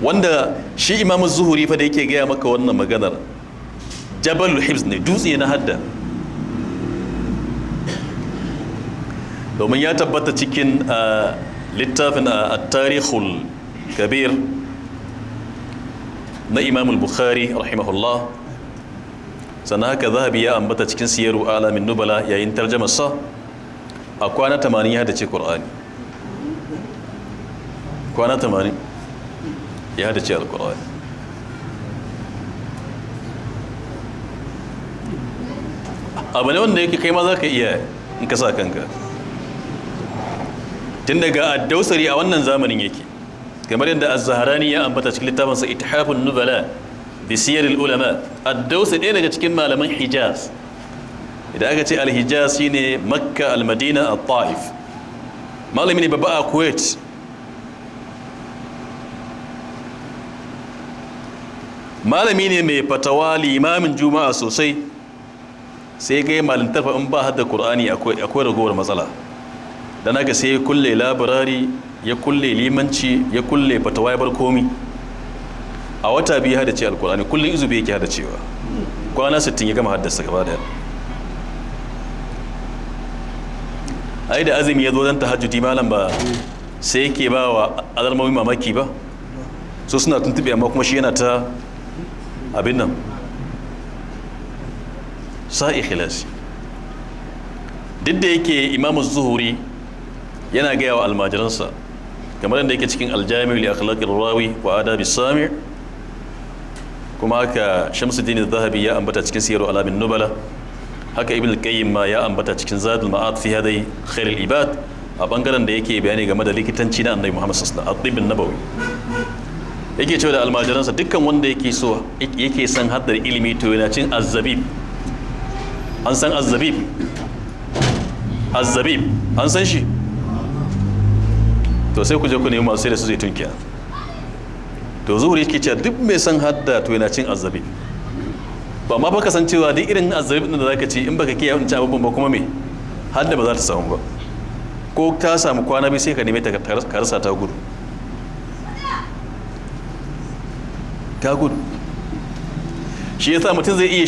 Wanda shi Imamu Zuhuri fa da yake gaya maka wannan maganar, jabalul hibs ne, dutse na hadda. Domin ya tabbata cikin littafin at-Tarikhul Kabir na Imam Bukhari rahimahullah, sannan haka Zahabi ya ambata cikin Siyaru Alamin Nubala yayin tarjamarsa, a kwana 80 ya haddace Qur'ani. Kwana 80 ya haddace Al-Qur'ani. Abu ne wanda yake kai ma za ka iya in ka sa kanka. Tun daga Addausari a wannan zamanin yake, kamar yadda Az-Zahrani ya ambata cikin littafinsa Ithafun Nubala bi Siyaril Ulama, Addausari ɗaya daga cikin malaman Hijaz. Idan aka ce Al-Hijaz, shine Makka, Al-Madina, Al-Ta'if. Malami ne babba a Kuwait. Malami ne mai fatawa, limamin juma'a sosai. Sai ga malintar fa in ba hadda Qur'ani akwai ragowar matsala. Dan haka sai ya kulle labirari, ya kulle limanci, ya kulle fatawa, ya bar komi. A wata 2 hada ce Alkur'ani, kullum izu 2 yake hada cewa, kwana 60 ya gama haddasa gaba daya. Ai da azumi ya zo dan tahajjudi, malam ba sai yake ba wa azalmomi mamaki ba, so suna tuntube, amma kuma shi yana ta abin nan sa ikhlasi. Duk da yake Imamu Zuhuri yana gaya wa almajiransa, kamar yadda yake cikin Aljami'u li Akhlaqir Rawi wa Adabi Sami', kuma haka Shamsuddin Zahabi ya ambata cikin Siyaru Alamin Nubala, haka Ibn Qayyim ma ya ambata cikin Zadul Ma'ad fi Hadai Khairul Ibad, a bangaren da yake bayani game da likitanci na Annabi Muhammad sallallahu alaihi wasallam, nabawi, yake cewa da almajiransa dukkan wanda yake so yake son haddar ilimi to yana cin azzabib. An san azzabib? Azzabib an san shi? To sai ku je ku nemi masu sai da su zaitun kiya. To Zuhuri yake cewa duk mai son hadda to yana cin azzabib. Ba ma baka san cewa duk irin azzabib din da zaka ci, in baka kiyaye wancan abubuwan ba, kuma me hadda ba za ta samu ba, ko ta samu kwana 2 sai ka neme ta ka rasa, ta gudu, ta gudu. Shi yasa mutum zai iya